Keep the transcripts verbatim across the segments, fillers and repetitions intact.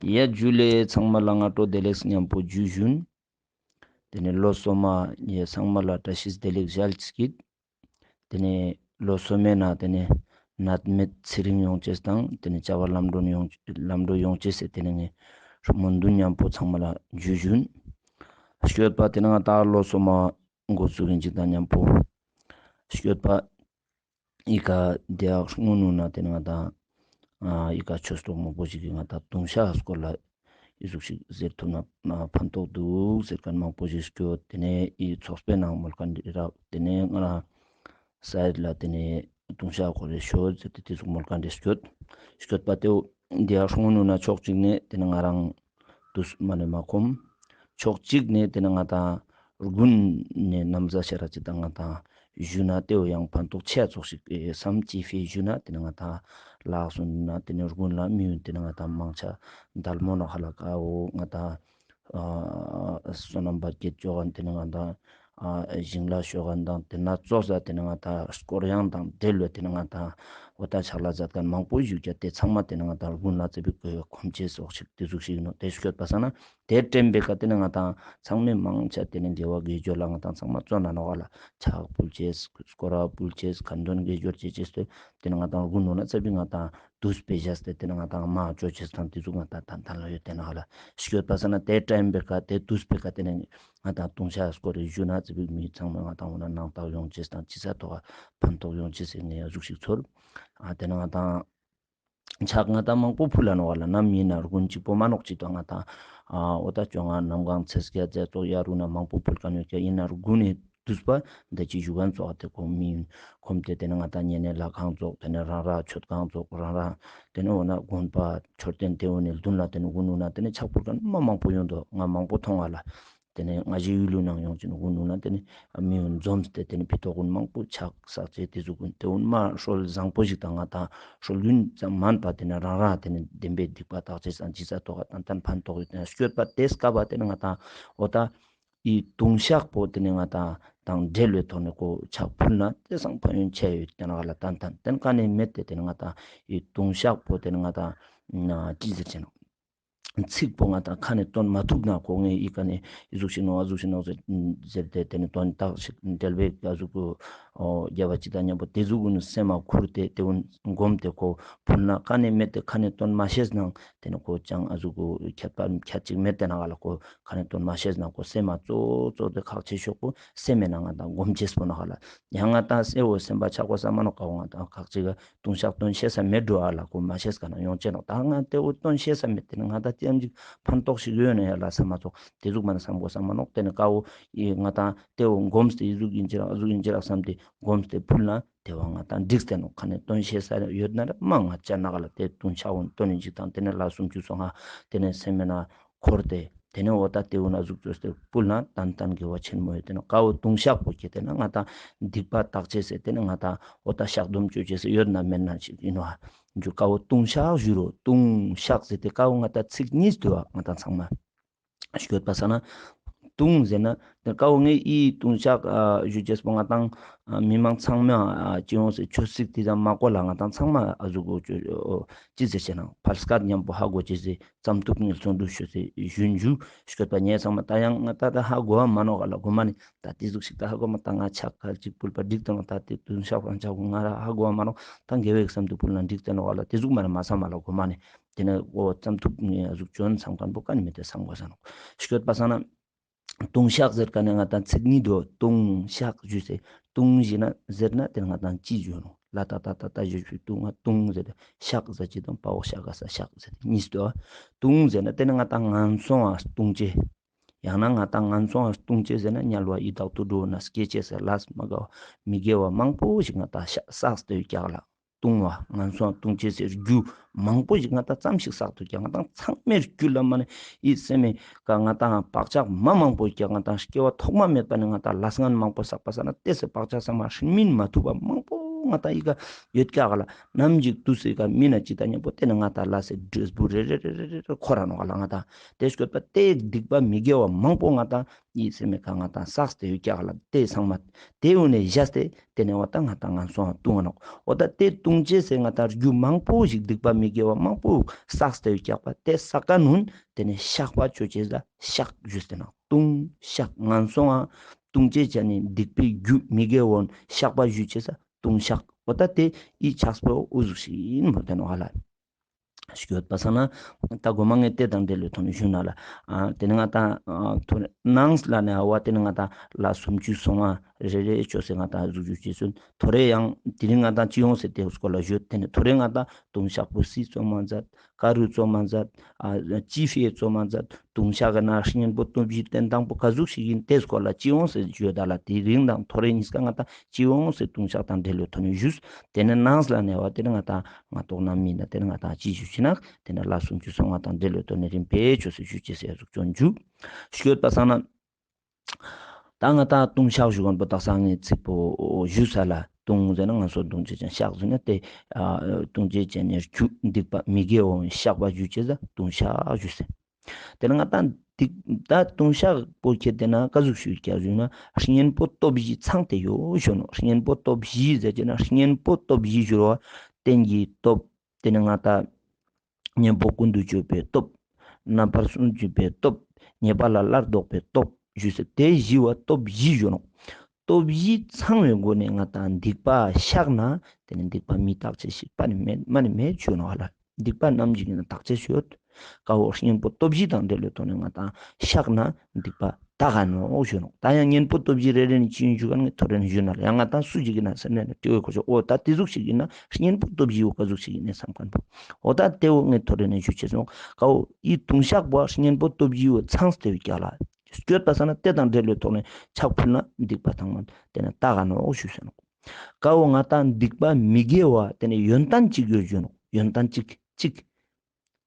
ཡ་ཇུ་ལེ། ཚང་མ་ལ་སྔ་དྲོ་བདེ་ལེགས་ཉམ་པོ་ཇུ་ཞུན། ཏེ་ནེ་ལོ་སོ་མ་ཡ་ཚང་མ་ལ་བཀྲ་ཤིས་བདེ་ལེགས་ཞལ་གྱིས་སྐྱིད། ཏེ་ནེ་ལོ་སོ་མའི་ནང་ཏེ་ནེ་ནད་མེད་ཚེ་རིང་ཡོང་ཅེས་དང་ཏེ་ནེ་བྱ་བ་ལམ་འགྲོ་ཡོང་ལམ་འགྲོ་ཡོང་ཅེས་སི་ཏེ་ནེ་ངས་སྨོན་འདུན་ཉམ་པོ་ཚང་མ་ལ་ཇུ་ཞུན། སྐྱོད་པ་ཏེ་ནེ་ང་ཏང་ལོ་སོ་མ་འགོ་ཚུགས་ཡིན་ཅིག་དང་ཉམ་པོ་སྐྱོད་པ། ཨི་ཀ་དེ་ཡག་སྔོན་ནུ་ན་ཏེ་ནེ་ང་ཏང་ཨ་ཨི་ཀ་ཆོས་གྲོགས་མང་པོ་ཞིག་གི་ང་ཏང་ལྟུང་བཤགས་སྐོར་ལ་ཨི་ཟུག་ཞིག་ཟེར་ཐུབ་ན་ཕན་ཐོགས་འདུག་ཟེར་མཁན་མང་པོ་ཞིག་སྐྱོད། ཏེ་ནེ་ཨི་ཚོགས་པའི་ནང་མོལ་མཁན་རེ་རབ། ཏེ་ནེ་ང་རང་སའིད་ལ་ཏེ་ནེ་ལྟུང་བཤགས་སྐོར་རེ་ཤོད་ཟེར་ཏེ་ཏེ་ཟུག་མོལ་མཁན་རེ་སྐྱོད། སྐྱོད་པ་ཏེའོ་དེ་ཡག་སྔོན་ནུ་ན་ཕྱོགས་གཅིག་ནེ་ཏེ་ནེ་ང་རང་དུས་མ་ནེ་མ་ཁོམ། ཕྱོགས་གཅིག་ནེ་ཏེ་ནེ་ང་ཏང་དགུན་ནེ་ན་བཟའ་ཤ་ར་ཅིག་དང་ང་ཏང་ཞུ་ན་ཏེའོ་ཡང་ཕན་ཐོགས་ཆེ་ཙོགས་ཤིག་ཨེ་བསམ་ཅི་ཕི་ཞུ་ན་ཏེ་ནེ་ང་ཏང་ལགས་སོ་ན་ཏེ་ནེ་དགུན་ལ་མི་ཡུན་ཏེ་ནེ་ང་ཏང་མང་ཆེ་དལ་མོ་ནོག་ཧ་ལ་ཀ་འོ་ང་ཏང་ཨ་བསོད་ནམས་བར་ཆད་ཅོ་མཁན་ཏེ་ནེ་ང་ཏང་ཨ་ཞིང་ལ་ཤོག་མཁན་དང་ཏེ་ན་ཙོགས་ས་ཏེ་ནེ་ང་ཏང་སྐོར་གཡང་དང་འབྲེལ་བའི་ཏེ་ནེ་ང་ཏང་འོ་ད་ཕྱག་ལས་མཛད་མཁན་མང་པོ་ཞིག་ཀྱང་ཏེ་ཚང་མ་ཏེ་ནེ་ང་ཏང་དགུན་ལ་ཙེ་པིག་གོ་ཁོམ་ཆེ་ཙོགས་ཤིག་ཏེ་ཟུག་ཞིག་ནོག། ཏེ་སྐྱོད་པ་སང་ན་ཏེ་དྲན་པའི་ཀ་ཏེ་ནེ་ང་ཏང་ཚང་མས་མང་ཆེ་ཏེ་ནེ་དགེ་བ་དགེ་སྦྱོར་ལ་ང་ཏང་ཚང་མ་བརྩོན་ན་ནོག་ག་ལ། ཕྱག་ཕུལ་ཅེས་སྐོར་ར་ཕུལ་ཅེས་ཁ་འདོན་དགེ་སྦྱོར་ཅོ་ཅེས་ཏེ་ཏེ་ནེ་ང་ཏང་དགུན་ནུ་ན་ཙེ་པིག་ང་ཏང་དུས་སྤེ་ཞག་སྟེ་ཏེ་ནེ་ང་ཏང་མ་ཅོ་ཅེས་དང་ཏེ་ཟུག་ང་ཏང་ཏན་ཏན་ལ་ཡོད་ཏེ་ནོག་ག་ལ། སྐྱོད་པ་སང་ན་ཏེ་དྲན་པའི་ཀ་ཏེ་དུས་སྤེ་ཀ་ཏེ་ནེ་ང་ཏང་ལྟུང་བཤགས་སྐོར་རེ་ཞུ་ན་ཙེ་པིག་མི་ཚང་མ་ང་ཏང་འོ་ན་སྣང་དག་ཡོང་ཅེས་དང་ཅི་ས་ཐོག་ཕན་ཐོགས་ཡོང་ཅེས་ཟེར་ནེ་ཨ་ཟུག་ཞིག་ཚོར། ཨ་ཏེ་ནེ་ང་ཏང་ཕྱག་ང་ཏང་མང་པོ་ཕུལ་ལ་ནོག་ག་ལ། ནམ་ཡིན་ན་དགུན་གཅིག་པོ་མ་ནོག་ཅིག་ཏོ་ང་ཏང་ཨ་འོ་ད་བཅོ་ལྔ་གནམ་གང་ཚེས་བརྒྱད་ཚེས་ཙོགས་ཡ་རུ་ན་མང་པོ་ཕུལ་མཁན་ཡོད་ཀྱང་ཡིན་ན་དགུན་ནེ་དུས་པ་འདི་ཅི་ཞུ་མཁན་ཙོགས་ཏེ་ཁོ་མི་ཁོམ་སྟེ་ཏེ་ནེ་ང་ཏང་ཉེ་གནས་ལྷ་ཁང་ཙོགས་ཏེ་ནེ་རང་རང་མཆོད་ཁང་ཙོགས་རང་རང་ཏེ་ནེ་འོ་ན་དགོན་པ་མཆོད་རྟེན་ཏེ་འོ་ནེ་མདུན་ལ་ཏེ་ནེ་དགུན་ནུ་ན་ཏེ་ནེ་ཕྱག་ཕུལ་མཁན་མ་མང་པོ་ཡོང་དོ། ང་མང་པོ་མཐོང་བ་ལ། ཏེ་ནེ་ང་ཞི་ཡུལ་ལུ་ནང་ཡོང་ཅིག་དགུན་ནུ་ན་ཏེ་ནེ་མི་འོ་འཛོམས་ཏེ་ཏེ་ནེ་ཕི་ཏོག་གུན་མང་པོ་ཕྱག་བསགས་ཅེས་ཏེ་ཟུག་གུན་ཏེ་འོ་ན་མ་སྲོལ་བཟང་པོ་ཞིག་དང་ང་ཏང་སྲོལ་རྒྱུན་ཙམ་མན་པ་ཏེ་ནེ་རང་རང་ཏེ་ནེ་བདེན་པའི་སྡིག་པ་དག་ཅེས་སང་ཅི་ས་ཐོག་ཏན་ཏན་ཕན་ཐོགས་ཡོད་ཏེ་ནེ་སྐྱོད་པ་ཏེ་སྐབས་པ་ཏེ་ནེ་ང་ཏང་འོ་ད་ཨི་ལྟུང་བཤགས་པོ་ཏེ་ནེ་ང་ཏང་དང་འབྲེལ་བའི་ཐོག་ནེ་ཁོ་ཕྱག་ཕུལ་ན་ཏེ་སང་ཕན་ཡོན་ཆེ་ཡོད་ཏེ་ནེ་ག་ལ་ཏན་ཏན་ཏེ་ནེ་ཀ་ནེ་མེད་དེ་ཏེ་ནེ་ང་ཏང་ཨི་ལྟུང་བཤགས་པོ་ཏེ་ནེ་ང་ཏང་ཅི་ཟེར་ཅེ་ནོག། ཚིག་པོ་ང་ཏང་ཁ་ནེ་བཏོན་མ་ཐུབ་ན་ཁོ་ངས་ཨི་ཀ་ནེ་ཨི་ཟུག་ཞིག་ནོག་ཨ་ཟུག་ཞིག་ནོག་ཟེར་ཏེ་ཏེ་ནེ་དོན་དག་ཞིག་འབྲེལ་བའི་ཨ་ཟུག་གུ་རྒྱབ་པ་ཅིག་དང་མཉམ་པོ་ཏེ་ཟུག་གུ་ནི་སེམས་མ་ཁུར་ཏེ་ཏེ་འོ་ན་སྒོམ་སྟེ་ཁོ་ཕུལ་ན་ཀ་ནེ་མེད་དེ་ཁ་ནེ་བཏོན་མ་ཤེས་ནང་ཏེ་ནེ་ཁོ་ཅང་ཨ་ཟུག་གུ་ཁྱད་པར་ཁྱད་ཅིག་མེད་དེ་ནང་ག་ལ་ཁོ་ཁ་ནེ་བཏོན་མ་ཤེས་ན་ཁོ་སེམས་མ་ཙོགས་ཙོགས་ཏེ་ཁག་ཆེ་ཤོས་པོ་སེམས་མེད་ན་ང་ཏང་སྒོམ་ཅེས་པོ་ནང་ག་ལ་ཡང་ང་ཏང་སེ་འོ་སེམས་པ་ཆགས་པ་ས་མ་ནོག་ཀ་འོ་ང་ཏང་ཁག་ཅིག་ག་ལྟུང་བཤགས་བཏོན་ཤེས་ས་མེད་འགྲོ་ཨ་ལ་ཁོ་མ་ཤེས་ཀ་ན་ཡོང་ཅེ་ནོག། ད་ང་ཏེ་འོ་བཏོན་ཤེས་ས་མེད་དེ་ནི་ང་ཏང་ཙམ་ཅིག་ཕན་ཐོགས་ཤིག་ཡོད་ན་ཡ་ལ་ས་མ་ཚོགས་ཏེ་ཟུག་མ་ན་བསམ་དགོས་ས་མ་ནོག། ཏེ་ནི་ཀ་འོ་ཨི་ང་ཏང་ཏེ་འོ་སྒོམ་སྟེ་ཨི་ཟུག་ཡིན་ཅི་རག་ཨ་ཟུག་ཡིན་ཅི་རག་བསམ་སྟེ་སྒོམ་སྟེ་ཕུལ་ན་ཏེ་བ་ང་ཏང་འགྲིག་སྟེ་ནོག། ཁ་ནེ་བཏོན་ཤེས་ས་ཡོད་ན་ར་མ་ང་ཅ་ན་ག་ལ་ཏེ་ལྟུང་བཤགས་འོ་བཏོན་ནི་ཅིག་དང་ཏེ་ནི་ལ་སུམ་ཅུ་སོ་ལྔ་ཏེ་ནི་སེམས་མེད་ན་འཁོར་ཏེ་ཏེ་ནེ་འོ་ད་ཏེ་འོ་ན་ཟུག་ཅོས་ཏེ་ཕུལ་ན་ཏན་ཏན་དགེ་བ་ཆེན་མོ་ཡོད། ཏེ་ནེ་ཀ་འོ་ལྟུང་བཤགས་པོ་ཁྱེད་ཏེ་ན་ང་ཏང་སྡིག་པ་དག་ཅེས་ཟེར་ཏེ་ནེ་ང་ཏང་འོ་ད་བཤགས་སྡོམ་ཅོ་ཅེས་ཟེར་ཡོད་ན་མེད་ན་ཞིག་ཡིན་ནོག། ཀ་འོ་ལྟུང་བཤགས་ཞུ་རོ། ལྟུང་བཤགས་ཟེར་ཏེ་ཀ་འོ་ང་ཏང་ཚིག་གཉིས་འདུག་པ་ང་ཏང་ཚང་མ་ཤོད་པ་ས་ན་ལྟུང་ཟེར་ན་ཏེ་ཀ་འོ་ངས་ཨི་ལྟུང་བཤགས་ཞུ་ཅེས་པོ་ང་ཏང་མི་མང་ཚང་མ་ཅི་ཡོང་ཟེར་ཆོས་ཚིག་ཏེ་ཙམ་མ་གོ་ལ་ང་ཏང་ཚང་མ་ཨ་ཟུག་གོ་ཅི་ཟེར་ཅེ་ན་ཕལ་སྐད་མཉམ་པོ་ཧ་གོ་ཅེས་ཟེར། ཙམ་ཐུབ་ངལ་སོང་འདུག་ཤོད་ཟེར་ཞུན་ཞུ་ཤོད་པ་ཉེ་ཚང་མ་ད་ཡང་ང་ད་ད་ཧ་གོ་བ་མ་ནོག་ག་ལ། གོ་མ་ནེ་ད་ཏེ་ཟུག་ཞིག་ད་ཧ་གོ་མ་ད་ང་ཕྱག་ཁ་ཅིག་ཕུལ་པ་འགྲིག་ཏེ་ནོག། ད་ཏེ་ལྟུང་བཤགས་རང་ཕྱག་ང་ར་ཧ་གོ་བ་མ་ནོག། ད་དགེ་བའི་བསམ་དུ་ཕུལ་ན་འགྲིག་ཏེ་ནོག་ག་ལ། ཏེ་ཟུག་མ་ནེ་མ་བསམ་མ་ལ་གོ་མ་ནེ་ཏེ་ནེ་འོ་ཙམ་ཐུབ་ངལ་ཟུག་ཅོན་བསམ་མཁན་པོ་ཀ་ནེ་མེད་དེ་བསམ་དགོས་ས་ནོག་ཤོད་པ་ས་ན། ལྟུང་བཤགས་ཟེར་ཀ་ནེ་ང་ཏང་ཚིག་གཉིས་འདུག། ལྟུང་བཤགས་ཞུ་ཟེར། ལྟུང་ཞེ་ན་ཟེར་ན་ཏེ་ང་ཏང་ཅི་ཞུ་ནོག། ལ་ཏ་ཏ་ཏ་ཏ་ཞུ་ཞུ་ལྟུང་ང་ལྟུང་ཟེར་ཏེ་བཤགས་ཟེར་ཅིག་དང་པ་འོ་བཤགས་ག་ས་བཤགས་ཟེར་ཏེ་གཉིས་འདུག། ལྟུང་ཟེར་ན་ཏེ་ནི་ང་ཏང་ངན་སོང་ང་ལྟུང་ཅེས། ཡང་ན་ང་ཏང་ངན་སོང་ང་ལྟུང་ཅེས་ཟེར་ན་དམྱལ་བ་ཡི་དྭགས་དུད་འགྲོ་ན་སྐྱེ་ཅེས་ཟེར་ལས་མ་དགའ་བ་མི་དགེ་བ་མང་པོ་ཞིག་ང་ཏང་བཤགས་བསགས་ཏེ་ཡོད་ཀྱག་ལ། ལྟུང་བ་ངན་སོང་ལྟུང་ཅེས་ཟེར་རྒྱུ་མང་པོ་ཞིག་ང་ཏང་ཙམ་ཞིག་བསགས་ཏེ་ཀྱང་ང་ཏང་ཚང་མའི་རྒྱུ་ལ་མ་ནེ་ཨི་སེམས་མེད་ཀ་ང་ཏང་བག་ཆགས་མ་མང་པོ་ཀྱང་ང་ཏང་སྐྱེ་བ་ཐོག་མ་མེད་པ་ནེ་ང་ཏང་ལས་ངན་མང་པོ་བསགས་པ་ས་ན་ཏེ་སེ་བག་ཆགས་ས་མ་སྨིན་མ་ཐུབ་པ་མང་པོ་ པོ་ང་ཏང་ཡི་ག་ཡོད་ཀྱག་ག་ལ། ནམ་ཞིག་དུས་སི་ཀ་མི་ན་ཅི་ད་ཉམ་པོ་དེ་ནི་ང་ཏང་ལ་སེ་འབྲས་བུ་རེ་རེ་རེ་རེ་རེ་འཁོར་ར་ནོག་ག་ལ། ང་ཏང་དེ་སྐྱོད་པ་དེ་སྡིག་པ་མི་དགེ་བ་མང་པོ་ང་ཏང་ཡི་སེམས་མེད་ཁ་ང་ཏང་བསགས་ཏེ་ཡོད་ཀྱག་ག་ལ། དེ་ཚང་མ་དེ་འོ་ནས་བཞག་སྟེ་དེ་ནས་འོ་ད་ང་ཏང་ངན་སོང་ང་ལྟུང་ང་ནོག། འོ་ད་དེ་ལྟུང་ཅེས་སེ་ང་ཏང་རྒྱུ་མང་པོ་ཞིག་སྡིག་པ་མི་དགེ་བ་མང་པོ་བསགས་ཏེ་ཡོད་ཀྱག་པ་དེ་བསགས་ཀ་ནུན་དེ་ནས་བཤགས་པ་ཅོ་ཅེས་ལ་བཤགས་ཞུས་ཏེ་ན་ལྟུང་བཤགས། ངན་སོང་ང་ལྟུང་ཅེས་ཅན་ནི་སྡིག་པའི་རྒྱུ་མི་དགེ་བོ་བཤགས་པ་ཞུ་ཅེས་ལ་ལྟུང་བཤགས། འོ་ད་དེ་ཡི་ཕྱག་པོ་འུ་ཟུག་ཞིག་ཡིན་མོ་དེ་ནོག་ག་ལ། ཞུ་ཡོད་པ་སང་ན་ད་གོ་མ་ངས་དེ་དང་འབྲེལ་བའི་ཐོག་ནས་ཞུ་ན་ལ། ཨ་དེ་ནི་ང་ཏང་ཨ་ཐོ་རེ་ནང་ལ་ནས་ཨ་བ་དེ་ནི་ང་ཏང་ལ་སུམ་ཅུ་སོ་ལྔ་རེ་རེ་ཅོས་སེ་ང་ཏང་ཟུག་ཞུ་ཅེས་སུན། ཐོ་རེ་ཡང་དེ་རིང་ང་ཏང་ཅི་ཡོང་སེ་དེ་སྐོར་ལ་ཞུ། དེ་ནི་ཐོ་རེ་ང་ཏང་ལྟུང་བཤགས་པོ་སི་ཙོ་མ་མཛད། ཀ་རུ་ཙོ་མ་མཛད། ཨ་ཅི་ཕི་ཡེ་ཙོ་མ་མཛད། ལྟུང་བཤགས་ཀྱི་ནང་གཉེན་པོ་སྟོབས་བཞི་བསྟེན་སྟངས་པོ་ག་ཟུག་ཞིག་ཡིན་དེ་སྐོར་ལ་ཅི་ཡོང་སེ་ཞུ་ད་ལ། དེ་རིང་དང་ཐོ་རེ་གཉིས་ཀ་ང་ཏང་ཅི་ཡོང་སེ་ལྟུང་བཤགས་དང་འབྲེལ་བའི་ཐོག་ནས་ཞུས། དེ་ནི་ནང་ལ་ནས་བ་དེ་ནི་ང་ཏང་ང་ཏོག་ན་མིན་ན་དེ་ནི་ང་ཏང་ཅི་ཞུ་ཞིན་ན་དེ་ནི་ལ་སུམ་ཅུ་སོ་ལྔ་དང་འབྲེལ་བའི་ཐོག་ནས་རིམ་པས་ཅོས་སེ་ཞུ་ཅེས་སེ་ཟུག་ཅོ་ཞུ། ཞུ་ཡོད་པ་སང་ན། ད་ང་ཏང་ལྟུང་བཤགས་ཞུ་མཁན་པོ་དག་ས་ངས་ཚིག་པོ་ཞུ་ས་ལ། ལྟུང་ཟེར་ན་ངན་སོང་ལྟུང་ཅེས་ཅན། བཤགས་ཟེར་ན་དེ་ཨ་ལྟུང་ཅེས་ཅན་ནི་རྒྱུ་སྡིག་པ་མི་དགེ་བོ་བཤགས་པ་ཞུ་ཅེས་ལ་ལྟུང་བཤགས་ཞུ་ཟེར། དེ་ནི་ང་ཏང་སྡིག་ད་ལྟུང་བཤགས་པོ་ཁྱེད་དེ་ན་ག་ཟུག་ཞུ་ཀྱག་ཞུ་ན་གཉེན་པོ་སྟོབས་བཞི་ཚང་སྟེ་ཡོད་ཞུ་ནོག། གཉེན་པོ་སྟོབས་བཞི་ཟེར་ཅེ་ན་གཉེན་པོ་སྟོབས་བཞི་ཞུ་རོ། རྟེན་གྱི་སྟོབས། དེ་ནི་ང་ཏང་གཉེན་པོ་ཀུན་ཏུ་སྤྱོད་པའི་སྟོབས། རྣམ་པར་སུན་འབྱིན་པའི་སྟོབས། ཉེས་པ་ལ་སླར་ལྡོག་པའི་སྟོབས་ཞུ་ཟེར། དེ་བཞི་བ་སྟོབས་བཞི་ཞུ་ནོག། སྟོབས་བཞི་ཚང་བའི་སྒོ་ནས་ང་ཏང་སྡིག་པ་བཤགས་ན་དེ་ནི་སྡིག་པ་མི་དག་ཅེས་ཤིག་པ་ནི་མེད་མ་ནི་མེད་ཞུ་ནོག་ལ། སྡིག་པ་ནམ་ཞིག་ཡིན་ན་དག་ཅེས་ཡོད། ཀ་བོ་གཉེན་པོ་སྟོབས་བཞི་དང་འབྲེལ་བའི་ཐོག་ནས་ང་ཏང་བཤགས་ན་སྡིག་པ་དག་ག་ནོག་ཞུ་ནོག། ད་ཡང་གཉེན་པོ་སྟོབས་བཞི་རེ་རེ་ནི་ཅི་ཡིན་ཞུ་ག་ནི་ཐོ་རེ་ནི་ཞུ་ན་ལ། ཡང་ང་ཏང་སུ་ཞིག་ཡིན་ན་སེམས་ནས་ནི་དྲི་བའི་སྐོར་ཞུ། འོ་ད་དེ་ཟུག་ཞིག་ཡིན་ན་གཉེན་པོ་སྟོབས་བཞི་བོ་ག་ཟུག་ཞིག་ཡིན་ནས་བསམ་མཁན་པོ། འོ་ད་དེ་བོ་ངས་ཐོ་རེ་ནི་ཞུ་ཅེས་སོང་། ཀ་བོ་ཡི་ལྟུང་བཤགས་པོ་གཉེན་པོ་སྟོབས་བཞི་བོ་ཚང་སྟེ་བའི་ཀྱག་ལ། ཞུ་ཡོད་པ་སང་ན་དེ་དང་འབྲེལ་བའི་ཐོག་ནས་ཕྱག་ཕུལ་ན་སྡིག་པ་ཚང་མ་དེ་ནི་དག་ག་ནོག་ཞུ་ཟེར་ནོག། ཀ་བོ་ང་ཏང་སྡིག་པ་མི་དགེ་བ་དེ་ནི་ཡོན་ཏན་གཅིག་ཡོད་ཞུ་ནོག། ཡོན་ཏན་གཅིག་གཅིག།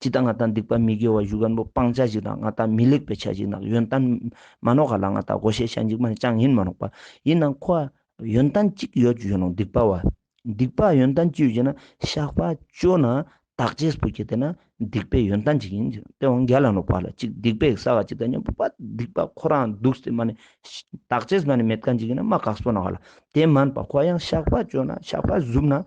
ཅི་ད་ང་ཏང་སྡིག་པ་མི་དགེ་བ་ཞུ་མཁན་པོ་སྤང་བྱ་ཞིག་དང་ང་ཏང་མི་ལེགས་པའི་ཆ་ཞིག་ནང་ཡོན་ཏན་མ་ནོག་ག་ལ། ང་ཏང་བགོ་བཤའ་བྱ་ཞིག་མ་ནི་ཅང་ཡིན་མ་ནོག་པ། ཡིན་ནའང་ཁོ་ཡོན་ཏན་གཅིག་ཡོད་ཞུ་ནོག་སྡིག་པ་བ། སྡིག་པ་ཡོན་ཏན་གཅིག་ཡོད་ཅེ་ན་བཤགས་པ་ཅོ་ན་དག་ཅེས་པོ་ཁྱེད་དེ་ན་སྡིག་པའི་ཡོན་ཏན་གཅིག་ཡིན་ཞུ་ནོག། དེ་འོང་རྒྱ་ལ་ནོག་པ་ལ། གཅིག་སྡིག་པའི་ས་ག་ཅིག་ད་མཉམ་པོ་པ་སྡིག་པ་ཁོ་རང་འདུག་སྟེ་མ་ནི་དག་ཅེས་མ་ནི་མེད་མཁན་ཅིག་ཡིན་ན་མ་དགག་སོ་ནོག་ག་ལ། དེ་མན་པ་ཁོ་ཡང་བཤགས་པ་ཅོ་ན་བཤགས་པ་བཟུམ་ན།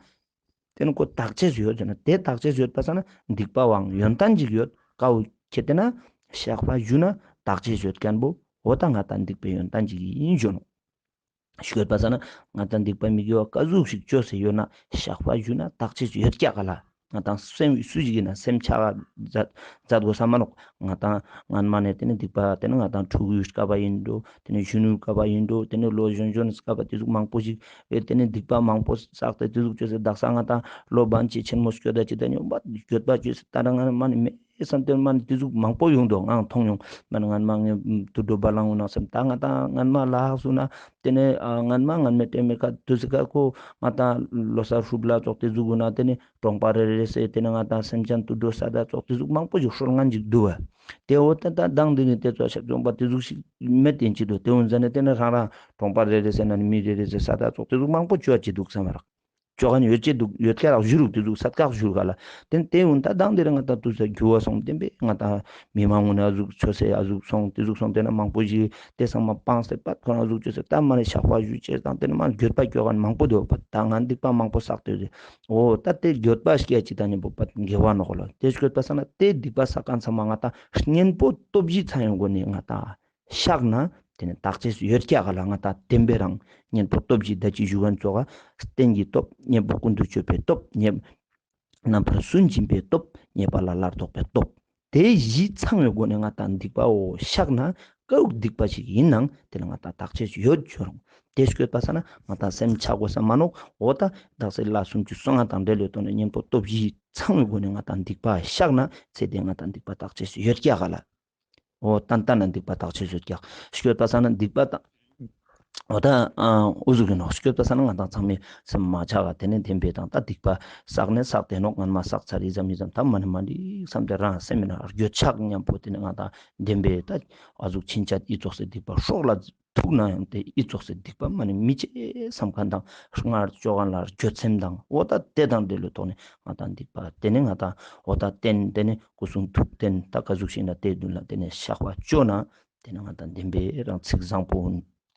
དེ་ནི་ཁོ་དག་ཅེས་ཡོད་ཟེར་ན་དེ་དག་ཅེས་ཡོད་པ་སང་ན་སྡིག་པ་བའང་ཡོན་ཏན་ཅིག་ཡོད། ཀ་བོ་ཁྱེད་དེ་ན་བཤགས་པ་ཞུ་ན་དག་ཅེས་ཡོད་མཁན་པོ་འོ་ད་ང་ཏང་སྡིག་པའི་ཡོན་ཏན་ཅིག་ཡིན་ཞུ་ནོག། ཞུ་ཡོད་པ་སང་ན་ང་ཏང་སྡིག་པ་མི་དགེ་བ་ག་ཟུག་ཞིག་ཅོས་སེ་ཡོད་ན་བཤགས་པ་ཞུ་ན་དག་ཅེས་ཡོད་ཀྱག་ག་ལ། ང་ཏང་སེམས་སུ་ཞིག་ཡིན་ན་སེམས་ཆགས་མཛད་མཛད་དགོས་ས་མ་ནོག། ང་ཏང་སྔན་མ་ནས་དེ་ནི་སྡིག་པ་དེ་ནི་ང་ཏང་ཕྲུ་གུའི་སྐབས་པ་ཡིན་འགྲོ། དེ་ནི་གཞོན་ནུའི་སྐབས་པ་ཡིན་འགྲོ། དེ་ནི་ལོ་གཞོན་གཞོན་སྐབས་པ་དེ་ཟུག་མང་པོ་ཞིག་ཨེ་དེ་ནི་སྡིག་པ་མང་པོ་བསགས་ཏེ་དེ་ཟུག་ཅོས་སེ་དག་ས་ང་ཏང་ལོ་བན་ཅིག་ཆེན་མོ་སྐྱོད་ད་ཅིག་ད་ནི་འོ་མ་འགྱོད་པ་ཅོས་སེ་ད་རང་ང་མ་ནི་མེད་བསམ་སྟེ་མ་ནི་དེ་ཟུག་མང་པོ་ཡོང་འདུག། ངའང་མཐོང་མྱོང་། མ་ནི་སྔན་མ་ངས་དུད་འགྲོ་བ་ལང་འོ་ན་བསམ་ད་ང་ཏང་སྔན་མ་ལ་ཧག་སུ་ན་དེ་ནི་ཨ་སྔན་མ་སྔན་མའི་ཏེ་མེ་ཁ་དུས་སི་ཁ་ཁོ་ང་ཏང་ལོ་གསར་ཧྲུབ་ལ་ཙོགས་དེ་ཟུག་འོ་ན་དེ་ནི་གྲོང་པ་རེ་རེ་སེ་དེ་ནི་ང་ཏང་སེམས་ཅན་དུད་འགྲོ་ས་ད་ཙོགས་དེ་ཟུག་མང་པོ་ཞིག་སྲོལ་ངན་ཅིག་འདུག་བ། དེ་འོ་ད་ད་དང་དེ་ནི་དེ་ཚོ་ཤ་ཚོང་པ་དེ་ཟུག་ཞིག་མེད་དེ་ཅི་འདུག། དེ་འོ་ཟ་ནི་དེ་ནི་རང་རང་གྲོང་པ་རེ་རེ་སེ་ན་ནི་མི་རེ་རེ་སེ་ས་ད་ཙོགས་དེ་ཟུག་མང་པོ་ཅོ་ཅི་འདུག་བསམ་མ་རག། ཅོ་ག་ནི་ཡོད་ཅེ་འདུག་ཡོད་ཀྱ་རག་ཞུ་རུག་དེ་ཟུག་སད་ཀག་ཞུ་རུག་ག་ལ། དེ་དེ་འོ་ད་དང་དེ་རིང་ང་ཏང་དུས་ས་འགྱུར་བ་སོང་བསྟན་པས་ང་ཏང་མི་མང་ངུ་ན་ཟུག་ཆོས་སེ་ཨ་ཟུག་སོང་དེ་ཟུག་སོང་དེ་ན་མང་པོ་ཞིག་དེ་ཚང་མ་སྤངས་ཏེ་པད་ཁོ་རང་ཟུག་ཅོས་སེ་ད་མ་ནི་བཤགས་པ་ཞུ་ཅེས་དང་དེ་ནི་མ་འགྱོད་པ་སྐྱོ་ག་ནི་མང་པོ་འདུག་པ། ད་ང་སྡིག་པ་མང་པོ་བསགས་ཏེ་ཡོད་དེ་འོ་ད་དེ་འགྱོད་པ་སྐྱེ་ཅིག་ད་ནི་པོ་པད་དགེ་བ་ནོག་ལ། དེ་སྐྱོད་པ་ས་ན་དེ་སྡིག་པ་བསགས་མཁན་ཚང་མ་ང་ཏང་གཉེན་པོ་སྟོབས་བཞི་ཚང་ཡོང་དགོས་ནི་ང་ཏང་བཤགས་ན་དེ་ནི་དག་ཅེས་ཡོད་ཀྱག་ག་ལ། ང་ཏང་བསྟན་པའི་རང་གཉེན་པོ་སྟོབས་བཞི་ད་ཅི་ཞུ་མཁན་ཙོགས་རྟེན་གྱི་སྟོབས། གཉེན་པོ་ཀུན་ཏུ་སྤྱོད་པའི་སྟོབས། ཉེ་རྣམ་པར་སུན་འབྱིན་པའི་སྟོབས། ཉེས་པ་ལ་སླར་ལྡོག་པའི་སྟོབས། དེ་བཞི་ཚང་བའི་སྒོ་ནས་ང་ཏང་སྡིག་པ་བོ་བཤགས་ན་ཀ་བོ་སྡིག་པ་ཞིག་ཡིན་ནའང་དེ་ལ་ང་ཏང་དག་ཅེས་ཡོད་ཞུ་རུག། དེ་སྐྱོད་པ་ས་ན་ང་ཏང་སེམས་ཆགས་དགོས་ས་མ་ནོག། འོ་ད་དག་ས་ལ་སུམ་ཅུ་སོ་ལྔ་དང་འབྲེལ་བའི་ཐོག་ནས་གཉེན་པོ་སྟོབས་བཞི་ཚང་བའི་སྒོ་ནས་ང་ཏང་སྡིག་པ་བཤགས་ན་ཚེ་འདིར་ང་ཏང་སྡིག་པ་དག་ཅེས་ཡོད་ཀྱག་ག་ལ། འོ་ཏན་ཏན་ན་སྡིག་པ་དག་ཅེས་ཡོད་ཀྱག། སྐྱོད་པ་ས་ན་སྡིག་པ་དང་འོ་ད་ཨ་འུ་ཟུག་གི་ནོག། སྐྱོད་པ་ས་ན་ང་ཏང་ཚང་མའི་སེམས་མ་ཆགས་ག་དེ་ནས་བདེན་པའི་དང་ད་སྡིག་པ་བསགས་ནས་བསགས་ཏེ་ནོག། སྔན་མ་བསགས་ཚར་ཡི་ཙམ་ཡི་ཙམ་ད་མ་ནི་མ་འགྲིག་བསམ་སྟེ་རང་སེམས་མི་ན་འགྱོད་ཆགས་མཉམ་པོ་དེ་ནས་ང་ཏང་བདེན་པའི་ད་ཨ་ཟུག་ཕྱིན་ཆད་ཡི་ཙོགས་སེ་སྡིག་པ་སྲོག་ལ་ ཐུག་ན་ཡང་དེ་ཨི་ཙོགས་སེ་སྡིག་པ་མ་ནེ་མི་ཅེས་སམ་ཁན་དང་སྔར་ཅོ་ཁན་ལ་འགྱོད་སེམས་དང་འོ་ད་དེ་དང་འབྲེལ་བའི་ཐོག་ནེ་ང་དང་སྡིག་པ་དེ་ནེ་ང་དང་འོ་ད་རྟེན་དེ་ནེ་སྐུ་གསུང་ཐུགས་རྟེན་ད་ག་ཟུག་ཞིག་ན་དེ་མདུན་ལ་དེ་ནེ་བཤགས་པ་ཅོ་ན་དེ་ནེ་ང་དང་བདེན་པའི་རང་ཚིག་བཟང་པོ་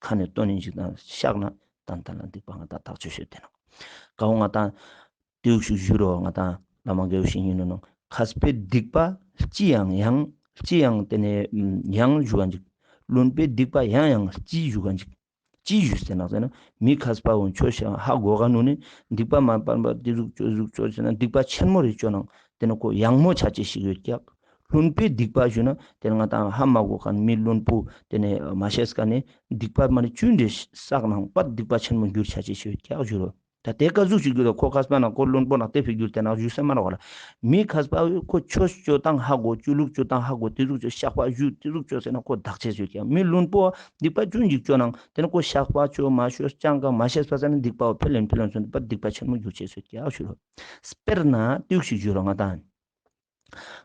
ཁ་ནེ་བཏོན་ནེ་ཞིག་དང་བཤགས་ན་ཏན་ཏན་ལ་སྡིག་པ་ང་དང་ཐག་ཆོད་ཤོད་དེ་ནོག་ཀ་བོ་ང་དང་དེའུ་ཞིག་ཞུ་རོགས་ང་དང་བླ་མ་དགེ་བའི་བཤེས་གཉེན་ནོ་ནོ་མཁས་པའི་སྡིག་པ་ལྕི་ཡང་ཡང་ལྕི་ཡང་དེ་ནེ་ཡང་ཞུ་བ་འཇིག་བླུན་པོའི་སྡིག་པ་ཡང་ཡང་ལྕི་ཞུ་བ་འཇིག་ཅི་ཞུ་ཟེར་ན་ཟེར་ན་མི་མཁས་པ་བོ་ཆོས་ཤིག་ཧ་གོ་ག་ནུ་ནི་སྡིག་པ་མ་སྤང་པ་དེ་ཟུག་ཅོ་ཟུག་ཅོ་ཟེར་ན་སྡིག་པ་ཆེན་མོ་རེ་ཅོ་ནང་དེ་ནེ་ཁོ་ཡང་མོ་ཆ་ཅེས་ཤིག་ཡོད་ཀྱག་བླུན་པོའི་སྡིག་པ་ཞུ་ན་དེ་ནེ་ང་དང་ཧ་མ་གོ་ཁན་མི་བླུན་པོ་དེ་ནེ་མ་ཤེས་ཁན་ནི་སྡིག་པ་མ་ནེ་ཅུན་རེ་བསགས་ནང་པ་སྡིག་པ་ཆེན་མོ་འགྱུར་ཆ་ཅེས་ཤིག་ཡོད་ཀྱག་ཞུ་རོ། ད་དེ་ཀ་ཟུག་ཅིག་གྱུར་ལ་ཁོ་མཁས་པ་ན་ཁོ་བླུན་པོ་ན་དེ་ཕི་གྱུར་ཏེ་ན་ཞུ་སེ་མ་ནོག་ལ། མི་མཁས་པ་ཁོ་ཆོས་ཅོ་སྟངས་ཧ་གོ་ཅོ་ལུགས་ཅོ་སྟངས་ཧ་གོ་དེ་ཟུག་ཅོ་བཤགས་པ་ཞུ་དེ་ཟུག་ཅོ་ཟེར་ན་ཁོ་དག་ཆེས་ཡོད་ཀྱག་མི་བླུན་པོ་སྡིག་པ་ཅུན་ཅིག་ཅོ་ནང་དེ་ནེ་ཁོ་བཤགས་པ་ཅོ་མ་ཤེས་ཅང་ག་མ་ཤེས་པ་ཟེར་ན་སྡིག་པ་བོ་ཕེ་ལེན་ཕེ་ལེན་སོང་པ་སྡིག་པ་ཆེན་མོ་འགྱུར་ཆེས་ཡོད་ཀྱག་ཞུ་རོ། དཔེར་ན་དེའུ་ཞིག་ཞུ་རོ་ང་དང་།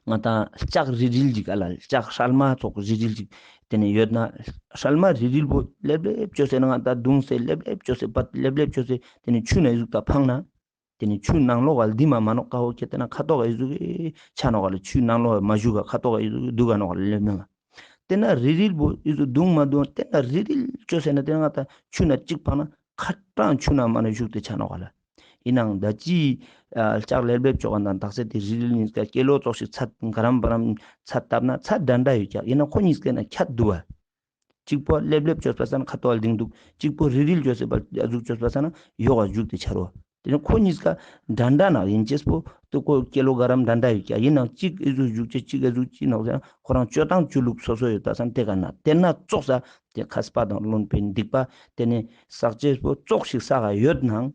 ང་དང་ལྕགས་རིལ་རིལ་ཅིག་ཨ་ལ་ལྕགས་སྲལ་མ་ཙོགས་རིལ་རིལ་ཅིག་དེ་ནེ་ཡོད་ན་སྲལ་མ་རིལ་རིལ་བོ་ལེབ་ལེབ་ཅོས་ཟེར་ན་ང་དང་བརྡུངས་ཏེ་ལེབ་ལེབ་ཅོས་ཏེ་པ་ལེབ་ལེབ་ཅོས་ཏེ་དེ་ནེ་ཆུ་ན་ཨི་ཟུག་ད་འཕངས་ན་དེ་ནེ་ཆུ་ནང་ལོགས་ག་ལ་དེ་མ་མ་ནོག་ཀ་བོ་ཁྱེར་ཏེ་ན་ཁ་ཐོག་ག་ཨི་ཟུག་ཆ་ནོག་ག་ལ་ཆུ་ནང་ལོགས་མ་ཞུགས་ག་ཁ་ཐོག་ག་ཨི་ཟུག་དུག་ག་ནོག་ག་ལ་ལེབ་ནོག་དེ་ན་རིལ་རིལ་བོ་ཨི་ཟུག་བརྡུངས་མ་བརྡུངས་དེ་ན་རིལ་རིལ་ཅོས་ཟེར་ན་དེ་ན་ང་དང་ཆུ་ན་ཅིག་འཕངས་ན་ཁ་ཏང་ཆུ་ན་མ་ན་ཞུགས་ཏེ་ཆ་ནོག་ག་ལ། ཨིན་ནའང་ད་ཅི་ལྕགས་ལེབ་ལེབ་ཅོ་ག་དང་དག་ས་དེ་རིལ་རིལ་ཉིས་ཀ་ཀེ་ལོ་ཙོགས་ཤིག་ཚད་ག་རམ་བ་རམ་ཚད་བཏབ་ན་ཚད་འདྲ་འདྲ་ཡོད་ཀྱག་ཨིན་ན་ཁོ་ཉིས་ཀའི་ན་ཁྱད་དུ་བ། གཅིག་པོ་ལེབ་ལེབ་ཅོས་པ་ས་ན་ཁ་ཐོག་ལྡིང་དུག་གཅིག་པོ་རིལ་རིལ་ཅོས་པ་ཟུག་ཅོས་པ་ས་ན་ཡོག་ག་ཞུགས་ཏེ་ཆ་རོ། དེ་ནེ་ཁོ་ཉིས་ཀ་འདྲ་འདྲ་ན་ཨིན་ཅེས་པོ་དེ་ཁོ་ཀེ་ལོ་ག་རམ་འདྲ་འདྲ་ཡོད་ཀྱག་ཨིན་ནའང་གཅིག་ཨི་ཟུག་ཞུགས་ཅེས་གཅིག་ཨི་ཟུག་ཅི་ནོག་ཟེར་ན་ཁོ་རང་ཅོ་སྟངས་ཅོ་ལུགས་སོ་སོ་ཡོད་པ་ས་ན་དེ་ག་ན་དེ་ན་ཙོགས་ས་དེ་མཁས་པ་དང་བླུན་པོའི་སྡིག་པ་དེ་ནེ་བསགས་ཅེས་པོ་ཙོགས་ཤིག་བསགས་ག་ཡོད་ནའང་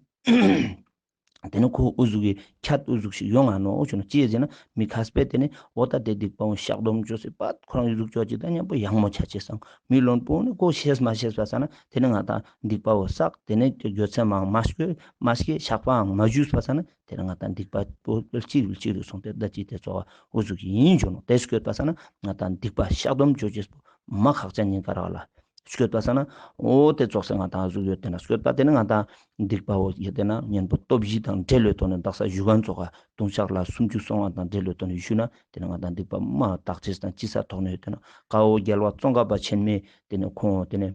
དེ་ནེ་ཁོ་ཨུ་ཟུག་གི་ཁྱད་ཨུ་ཟུག་ཞིག་ཡོང་ང་ནོག་ཞུ་ན་ཅི་ཟེར་ན་མི་མཁས་པས་དེ་ནེ་འོ་ད་དེ་སྡིག་པ་བོ་བཤགས་སྡོམ་ཅོས་སེ་པ་ཁོ་རང་ཨུ་ཟུག་ཅོ་ཅིག་དང་མཉམ་པོ་ཡང་མོ་ཆ་ཅེས་སང་མི་བླུན་པོ་ནི་ཁོ་ཤེས་མ་ཤེས་པ་ས་ན་དེ་ནེ་ང་དང་སྡིག་པ་བོ་བསགས་དེ་ནེ་འགྱོད་སེམས་མང་མ་སྐྱེ་མ་སྐྱེ་བཤགས་པའང་མ་ཞུས་པ་ས་ན་དེ་ནེ་ང་དང་སྡིག་པ་བོ་ལྕི་རུ་ལྕི་རུ་སོང་སྟེ་ད་ཅི་དེ་ཚོ་ཨུ་ཟུག་ཡིན་ཞུ་ནོག་དེ་སྐྱོད་པ་ས་ན་ང་དང་སྡིག་པ་བཤགས་སྡོམ་ཅོ་ཅེས་པོ་མ་ཁག་ཅན་ཡིན་ཀ་རག་ལ། སྐྱོད་པ་ས་ན་འོ་དེ་ཙོགས་སེ་ང་དང་ཨུ་ཟུག་ཡོད་དེ་ན་སྐྱོད་པ་དེ་ནེ་ང་དང་སྡིག་པ་བོ་ཡོད་དེ་ན་གཉེན་པོ་སྟོབས་བཞི་དང་འབྲེལ་བའི་ཐོག་ནེ་དག་ས་ཞུ་ཁན་ཙོགས་ཀ་ལྟུང་བཤགས་ལ་སུམ་ཅུ་སོ་ལྔ་དང་འབྲེལ་བའི་ཐོག་ནེ་ཞུ་ན་དེ་ནེ་ང་དང་སྡིག་པ་མ་དག་ཅེས་དང་ཅི་ས་ཐོག་ནེ་ཡོད་དེ་ན་ཀ་བོ་རྒྱལ་བ་ཙོང་ཁ་པ་ཆེན་མོས་དེ་ནེ་ཁོང་དེ་ནེ་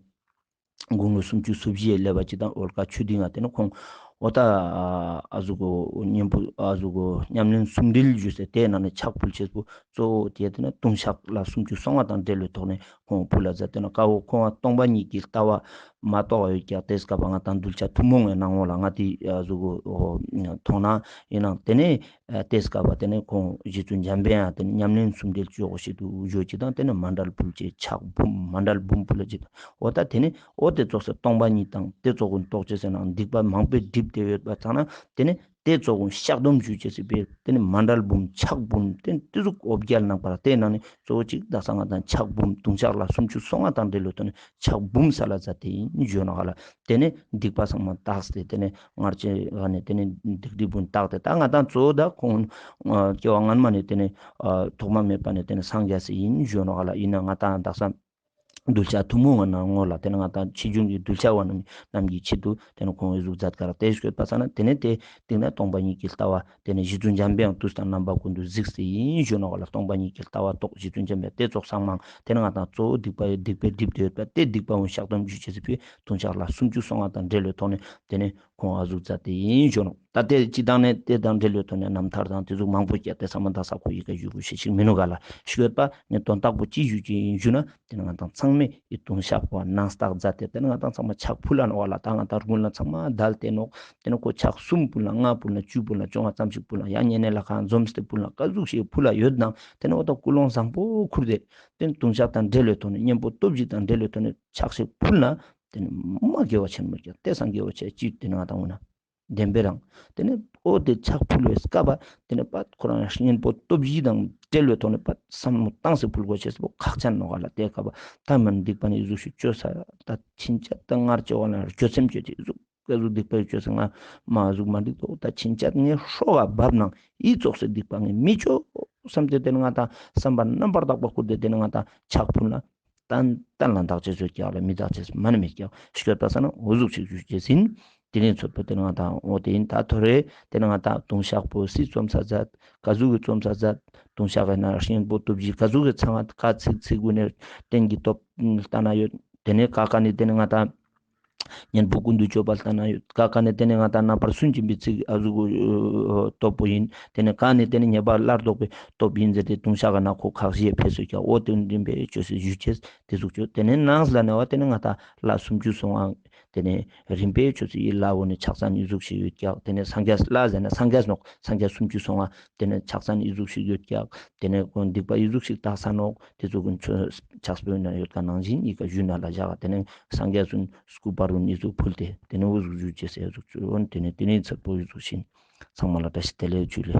དགུང་ལོ་སུམ་ཅུ་སོ་བཞི་ཡི་སླེབས་པ་ཅིག་དང་འོལ་ཀ་ཆོས་སྡིངས་ང་དེ་ནེ་ཁོང་འོ་ད་ཨ་ཟུག་གོ་གཉེན་པོ་ཨ་ཟུག་གོ་ཉམས་ལེན་སུམ་འབྲེལ་ཞུས་སེ་དེའི་ནང་ནེ་ཕྱག་ཕུལ་ཅེས་པོ་གཙོ་བོ་དེ་དེ་ནེ་ལྟུང་བཤགས་ལ་སུམ་ཅུ་སོ་ལྔ་དང་འབྲེལ་བའི་ཐོག་ནེ་ཁོང་ཕུལ་ལ་མཛད་དེ་ན་ཀ་བོ་ཁོང་སྟོང་པ་ཉིད་ཀྱི་ལྟ་བ་མ་རྟོགས་ཡོད་ཀྱག་དེ་སྐབས་ང་དང་གདུལ་བྱ་ཐུན་མོང་བའི་སྣང་ངོ་ལ་ང་དེ་ཨ་ཟུག་གོ་མཐོང་སྣང་ཡིན་ནའང་དེ་ནེ་ཨ་དེ་སྐབས་པ་དེ་ནེ་ཁོང་རྗེ་བཙུན་འཇམ་དཔལ་དབྱངས་དེ་ནེ་ཉམས་ལེན་སུམ་འབྲེལ་ཅོ་གོ་ཤེས་དུག་ཞུ་ཅིག་དང་དེ་ནེ་མཎྜལ་ཕུལ་ཅེས་ཕྱག་འབུམ་མཎྜལ་འབུམ་ཕུལ་ལ་ཅིག་དང་འོ་ད་དེ་ནེ་འོ་དེ་ཙོགས་སེ་སྟོང་པ་ཉིད་དང་དེ་ཙོགས་ཀུན་རྟོགས་ཅེས་ཟེར་ན་སྡིག་པ་མང་པོའི་སྒྲིབ་སྟེ་ཡོད་པ་ཚང་ན་དེ་ནེ་དེ་ཙོགས་ཀུན་བཤགས་སྡོམ་ཞུ་ཅེས་སི་དཔེ་དེ་ནེ་མཎྜལ་འབུམ་ཕྱག་འབུམ་དེ་ནེ་དེ་ཟུག་འོ་བརྒྱལ་ནང་པར་དེ་ནང་ནེ་གཙོ་བོ་ཅིག་དག་ས་ང་དང་ཕྱག་འབུམ་ལྟུང་བཤགས་ལ་སུམ་ཅུ་སོ་ལྔ་དང་འབྲེལ་ལོ་དོ་ནེ་ཕྱག་འབུམ་ས་ལ་མཛད་དེ་ཡིན་ཞུ་ནོག་ལ། དེ་ནེ་སྡིག་པ་ཚང་མ་དག་སྟེ་དེ་ནེ་སྔར་ཆེ་ག་ནེ་དེ་ནེ་སྡིག་སྒྲིབ་ཀུན་དག་སྟེ་ད་ང་དང་གཙོ་བོ་ད་ཁོང་སྐྱེ་བ་སྔན་མ་ནེ་དེ་ནེ་ཐོག་མ་མེད་པ་ནེ་དེ་ནེ་སངས་རྒྱས་སི་ཡིན་ཞུ་ནོག་ལ། ཡིན་ན་ང་དང་དག་ས་གདུལ་བྱ་ཐུན་མོང་བའི་སྣང་ངོ་ལ་དེ་ནེ་ང་དང་ཕྱིས་འབྱུང་གི་གདུལ་བྱ་བ་རྣམས་ཀྱི་ཆེད་དུ་དེ་ནེ་ཁོང་ཨི་ཟུག་མཛད་ཀ་རག་དེ་སྐྱོད་པ་ས་ན་དེ་ནེ་དེ་སྟིང་ནེ་སྟོང་པ་ཉིད་ཀྱི་ལྟ་བ་དེ་ནེ་རྗེ་བཙུན་འཇམ་དཔལ་དབྱངས་དུས་དང་རྣམ་པ་ཀུན་ཏུ་གཟིགས་ཏེ་ཡིན་ཞུ་ནོག་ལ། སྟོང་པ་ཉིད་ཀྱི་ལྟ་བ་རྟོགས་རྗེ་བཙུན་འཇམ་དཔལ་དེ་ཙོགས་སང་མང་དེ་ནེ་ང་དང་གཙོ་བོ་སྡིག་པ་སྡིག་པའི་སྒྲིབ་སྟེ་ཡོད་པ་དེ་སྡིག་པ་བོ་བཤགས་སྡོམ་ཞུ་ཅེས་སི་ཕི་ལྟུང་བཤགས་ལ་སུམ་ཅུ་སོ་ལྔ་དང་འབྲེལ་ལོ་ཐོག་ནེ་དེ་ནེ་ཁོང་ཨ་ཟུག་མཛད་དེ་ཡིན་ཞུ་ནོག། ད་དེ་སྤྱི་བཏང་ནེ་དེ་དང་འབྲེལ་ལོ་ཐོག་ནེ་རྣམ་ཐར་དང་དེ་ཟུག་མང་པོ་སྐྱེ་དེ་ཚང་མ་དག་ས་ཁོ་ཡི་གེ་ཞུ་དགོས་ཤེས་ཤིག་མི་ནུག་ག་ལ། སྐྱོད་པ་ནེ་དོན་དག་པོ་ཅི་ཞུ་ཅེས་ཡིན་ཞུ་ན་དེ་ནེ་ང་དང་ཚང་མས་ཨི་ལྟུང་བཤགས་པ་ནང་བརྟག་མཛད་དེ་དེ་ནེ་ང་དང་ཚང་མ་ཕྱག་ཕུལ་ལ་ནོག་ལ། ད་ང་དང་དགུན་ལ་ཚང་མ་བདལ་ཏེ་ནོག། དེ་ནེ་ཁོ་ཕྱག་གསུམ་ཕུལ་ན་ལྔ་ཕུལ་ན་བཅུ་ཕུལ་ན་བཅོ་ལྔ་ཙམ་ཞིག་ཕུལ་ན་ཡང་ཉེ་གནས་ལ་ཁ་འཛོམས་ཏེ་ཕུལ་ན་ག་ཟུག་ཞིག་ཕུལ་ལ་ཡོད་ནང་དེ་ནེ་འོ་ད་ཀུན་སློང་བཟང་པོ་ཁུར་ཏེ་དེ་ནེ་ལྟུང་བཤགས་དང་འབྲེལ་ལོ་ཐོག་ནེ་གཉེན་པོ་སྟོབས་བཞི་དང་འབྲེལ་ལོ་ཐོག་ནེ་ཕྱག་ཞིག་ཕུལ་ན་དེ་ནེ་མ་དགེ་བ་ཆེན་མོ་སྐྱེ་དེ་སང་དགེ་བ་ཆེ་ཅིག་དེ་ནེ་ང་དང་འོ་ན། བདེན་པའི་རང་། དེ་ནེ་འོ་དེ་ཕྱག་ཕུལ་བའི་སྐབས་པ་དེ་ནེ་པ་ཁོ་རང་གཉེན་པོ་སྟོབས་བཞི་དང་འབྲེལ་བའི་ཐོག་ནེ་པ་བསམ་བློ་བཏང་སེ་ཕུལ་དགོས་ཤེས་པོ་ཁག་ཅན་ནོག་ག་ལ། དེ་སྐབས་པ་ད་མ་སྡིག་པ་ནི་ཨི་ཟུག་ཞིག་ཅོས་ས་ད་ཕྱིན་ཆད་ད་སྔར་ཅོ་བ་ལ་འགྱོད་སེམས་ཅོས་ཏེ་ཨི་ཟུག་ཨི་ཟུག་སྡིག་པ་ཅོས་ས་ང་མ་ཨི་ཟུག་མ་འགྲིག་དོ། ད་ཕྱིན་ཆད་ངས་སྲོག་ག་བབ་ནང་ཨི་ཙོགས་སེ་སྡིག་པ་ངས་མི་ཅོ་བསམ་སྟེ་དེ་ནེ་ང་དང་བསམ་པ་རྣམ་པར་དག་པ་ཁུར་ཏེ་དེ་ནེ་ང་དང་ཕྱག་ཕུལ་ན། ད་ ཏན་ཏན་ལ་དག་ཅེས་ཡོད་ཀྱག་ལ་མི་དག་ཅེས་མ་ནི་མེད་ཀྱག་ཤོད་པ་ས་ན་འོ་ཟུག་ཅིག་ཞུ་ཅེས་ཡིན། དེ་ནས་ཚོད་པོ་དེ་ནས་ང་དང་འོ་དེ་ཡིན་ད་ཐོ་རེ་དེ་ནས་ང་དང་དུང་ཤག་པོ་སི་བཙོམ་ས་མཛད་ག་ཟུག་གི་བཙོམ་ས་མཛད་དུང་ཤག་གི་ན་ཤིང་པོ་སྟོབས་ཀྱི་ག་ཟུག་གི་ཚང་ང་ཀ་ཚིག་ཚིག་གུན་ནས་རྟེན་གྱི་སྟོབས་ལྟ་ན་ཡོད། དེ་ནས་ཀ་ཀ་ནས་དེ་ནས་ང་དང་གཉེན་པོ་ཀུན་ཏུ་སྤྱོད་པ་ལྟ་ན་ཡོད། ཀ་ཀ་ནས་དེ་ནས་ང་དང་རྣམ་པར་སུན་འབྱིན་པའི་ཚིག་ཨ་ཟུག་གི་སྟོབས་པོ་ཡིན། དེ་ནས་ཀ་ནས་དེ་ནས་ཉེས་པ་སླར་ལྡོག་པའི་སྟོབས་ཡིན་ཟེར་ཏེ་དུང་ཤག་གི་ན་ཁོ་ཁག་བཞི་ཕེ་སོ་ཀྱག་འོ་དེ་འདྲ་བའི་ཅོས་སེ་ཞུ་ཅེས་དེ་ཟུག་ཅོས། དེ་ནས་ནང་ལ་ནས་བ་དེ་ནས་ང་དང་ལྷ་སུམ་ཅུ་སོ་ལྔ། དེ་ནས་རིམ་པས་ཆོས་སི་ཡི་ལྷ་འོ་ནས་ཕྱག་མཚན་ཨི་ཟུག་ཞིག་ཡོད་ཀྱག་དེ་ནས་སངས་རྒྱས་ལྷ་ཟེར་ན་སངས་རྒྱས་ནོག་སངས་རྒྱས་སུམ་ཅུ་སོ་ལྔ། དེ་ནས་ཕྱག་མཚན་ཨི་ཟུག་ཞིག་ཡོད་ཀྱག་དེ་ནས་ཀུན་སྡིག་པ་ཨི་ཟུག་ཞིག་དག་ས་ནོག་དེ་ཚོ་ཀུན་ཆོས་ཕྱག་དཔེ་ན་ཡོད་ཀ་ནང་བཞིན་ཨི་ཀ་ཞུ་ན་ལ་བཞག་དེ་ནས་སངས་རྒྱས་སུན་སྐུ་པར་རུ་ཨི་ཟུག་ཕུལ་ཏེ་དེ་ནས་འུ་ཟུག་ཞུ་ཅེས་ཨི་ཟུག་ཅོ་འོན་དེ་ནས་དེ་ནས་ཚོད་པོ་ཨི་ཟུག་ཤིན། ཚང་མ་ལ་བཀྲ་ཤིས་བདེ་ལེགས་ཇུ་ལེ།